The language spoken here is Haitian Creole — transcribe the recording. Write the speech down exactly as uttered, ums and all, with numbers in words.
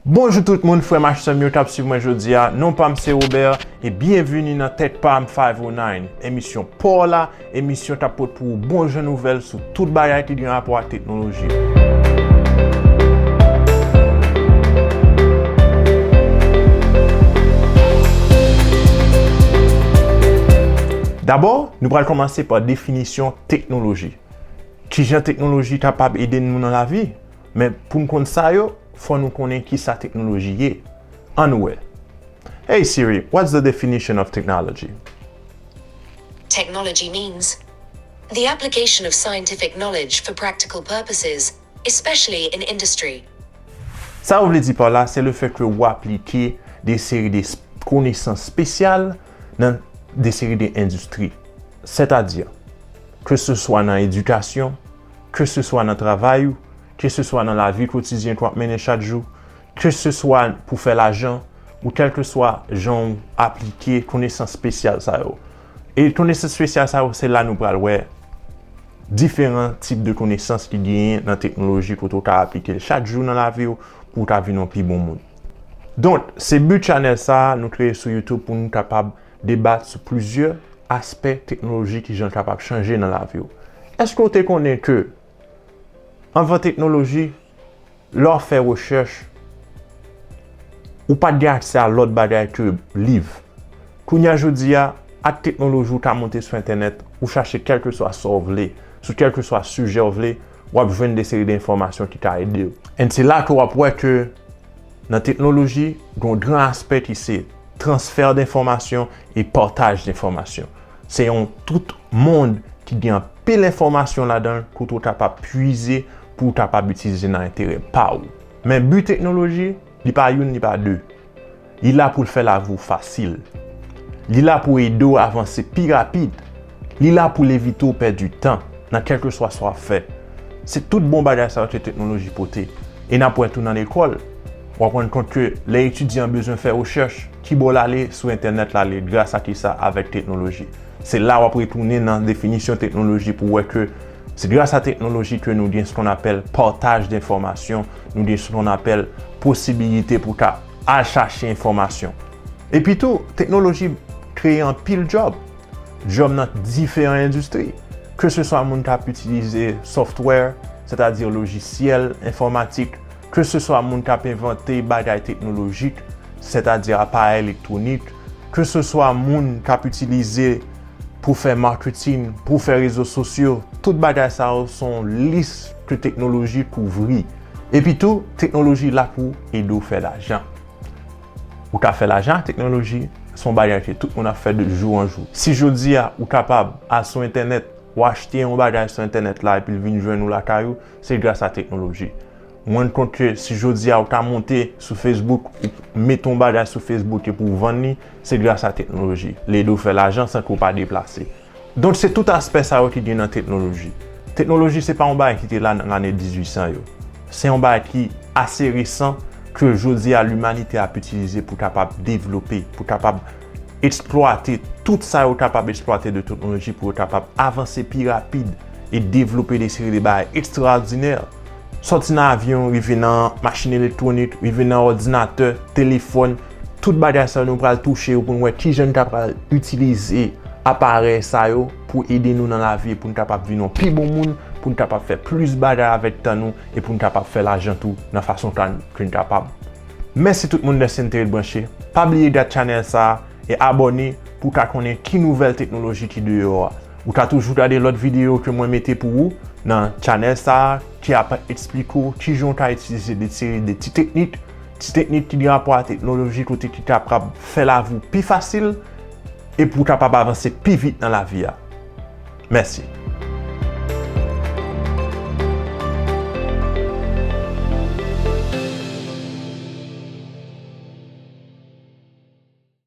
Bonjou tout moun, frè m ak sè m yo k ap swiv mwen jodi a. Non pa m se Robert, e byenvini nan Tech Pam five oh nine, emisyon pa w la, emisyon k ap pote pou ou bon jan nouvèl sou tout bagay ki gen rapò ak teknoloji. Dabò, nou pral kòmanse pa definisyon teknoloji. Kijan teknoloji kapab ede nou nan lavi? Men pou n konn sa yo, fò nou konnen kisa teknoloji ye. Ann wè. Hey Siri, what's the definition of technology? Technology means the application of scientific knowledge for practical purposes, especially in industry. Sa yo vle di pa la, se lefèt ke w aplike de seri de s- konesans espesyal nan de seri de endistri. Sètadi, keseswa nan edikasyon, keseswa nan travay ou, keseswa nan lavi kotidyen ke w ap mennen chak jou, keseswa pou fè lajan, ou kèlkeswa jan w aplike konesans espesyal sa yo. E konesans espesyal sa yo, se la nou pral wè diferan tip de konesans ki genyen nan teknoloji kote w ka aplike l chak jou nan lavi w pou w ka vin yon pi bon moun. Donk, se bi chanèl sa a nou kreye sou YouTube pou nou kapab debat sou plizyè aspè teknoloji, kijan l kapab chanje nan lavi w. Èske w te konnen ke anvan teknoloji, lè w ap fè rechèch, ou pa t gen aksè a lòt bagay ke liv? Kounye a jodi a, ak teknoloji ou ka monte sou entènèt, ou chache kèlkeswa sa w vle, sou kèlkeswa sijè w vle, w ap jwenn de seri de enfòmasyon ki ka ede w. And se la ke w ap wè ke nan teknoloji, gen yon gran aspè ki se transfè de enfòmasyon e pataj de enfòmasyon. Se yon tout mond ki gen anpil enfòmasyon ladan l kote w kapab pwize pou w kapab itilize nan enterè pa w. Men bi teknoloji, li pa youn, li pa de. Li la pou l fè lavi w fasil. Li la pou ede w avanse pi rapid. Li la pou l evite w pèdi tan nan kèlkeswa sa w ap fè. Se tout bon bagay sa yo ke teknoloji pote. E n ap wè tou nan lekòl, w ap rann kont ke lè etidyan an bezwen fè rechèch, ki bò l ale? Sou entènèt l ale. Gras a kisa? Avèk teknoloji. Se la w ap retounen nan definisyon teknoloji pou w wè ke se gras a teknoloji ke nou gen ce qu'on appelle partaj de enfòmasyon, nou gen ce qu'on appelle posibilite pou w ka al chache enfòmasyon. Epi tou, teknoloji kreye anpil djòb. Djòb nan diferan endistri. Keseswa moun k ap itilize software, sètadi lojisyèl enfòmatik, keseswa moun k ap envante bagay teknolojik, sètadi aparèy elektwonik, keseswa moun k ap itilize pou fè marketing, pou fè rezo sosyo, tout bagay sa yo se yon lis ke teknoloji kouvri. Epi tou, teknoloji la pou ede w fè lajan. Ou ka fè lajan ak teknoloji, se yon bagay ke tout moun ap fè de jou an jou. Si jodi a ou kapab al sou entènèt, ou achte yon bagay sou entènèt la epi l vin jwenn ou lakay ou, se gras a teknoloji. Ou rann kont ke si jodi a ou ka monte sou Facebook, ou mete yon bagay sou Facebook epi w vann li, se gras a teknoloji. L ede w fè lajan san ke w pa deplase. Donk se tout aspè sa yo ki gen nan teknoloji. Teknoloji se pa yon bagay ki te la nan lane dizuit san yo. Se yon bagay ki ase resan ke jodi a limanite ap itilize pou kapab devlope, pou kapab eksplwate tout sa yo kapab eksplwate de teknoloji pou yo kapab avanse pi rapid e devlope de seri de bagay ekstraòdinè. Sòti nan avyon, rive nan machin elektwonik, rive nan òdinatè, telefòn, tout bagay sa yo nou pral touche yo pou n wè kijan n ta pral itilize aparèy sa yo pou ede nou nan lavi e pou n kapab vin yon pi bon moun, pou n kapab fè plis bagay avèk tan nou e pou n kapab fè lajan tou nan fason ke n kapab. Mèsi tout moun dèske n te ret branche. Pa bliye gad chanèl sa a e abòne pou w ka konnen ki nouvèl teknoloji ki deyò a. Ou ka toujou gade lòt videyo ke mwen mete pou ou nan chanèl sa a ki ap eksplike w kijan w ka itilize de seri de ti teknik, ti teknik ki gen rapò a teknoloji kote ki kapab fè lavi w pi fasil e pou w kapab avanse pi vit nan lavi a. Mèsi.